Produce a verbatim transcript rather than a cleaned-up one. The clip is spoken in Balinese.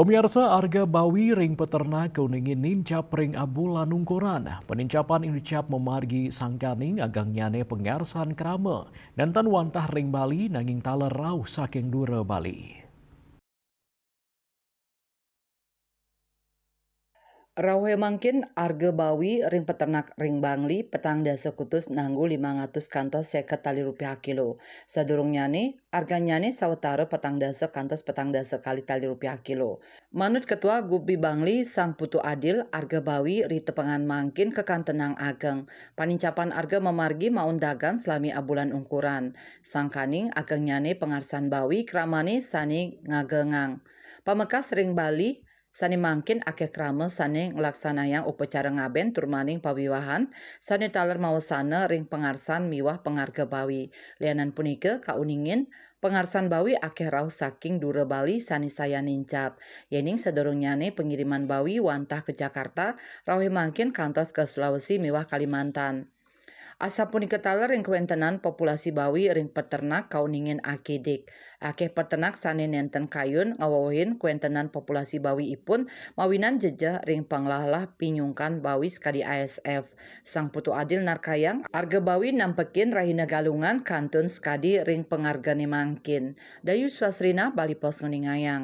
Pemirsa, arga bawi ring peternak kauningin nincap ring abulan ungkuran. Panincapan inu cap mamargi sangkaning agengnyane pangarsan krama, nenten wantah ring Bali nanging taler rauh saking dura Bali. Rauhe mangkin arga bawi ring peternak ring Bangli petang dasa kutus nanggu limang atus kantos seket tali rupiah kilo. Sadurungnyane, arganyane sawatara petang dasa kantos petang dasa kali tali rupiah kilo. Manut Ketua Gubi Bangli, Sang Putu Adil, arga bawi ri tepengan mangkin kakantenang ageng. Panincapan arga mamargi maun dagang salami abulan ungkuran. Sangkaning agengnyane pangarsan bawi kramane sane ngagengang. Pamekas ring Bali, sane mangkin akeh krama sane nglaksanayang upacara ngaben tur maning pawiwahan sane taler mawasana ring pangarsan miwah pangarga bawi. Lianan punika, kauningin pangarsan bawi akeh rauh saking dura Bali sane sayan nincap. Yening sadurungnyane pangiriman bawi wantah ka Jakarta, rauhe mangkin kantos ka Sulawesi miwah Kalimantan. Asapunika taler ring kawentenan populasi bawi ring peternak kauningin akidik. Akeh peternak sane nenten kayun ngawewehin kawentenan populasi bawiipun mawinan jejeh ring panglahlah pinyungkan bawi sakadi A S F. Sang Putu Adil narkayang, arga bawi nampekin rahina Galungan kantun sakadi ring pangargane mangkin. Dayu Swasrina, Bali Post nguningayang.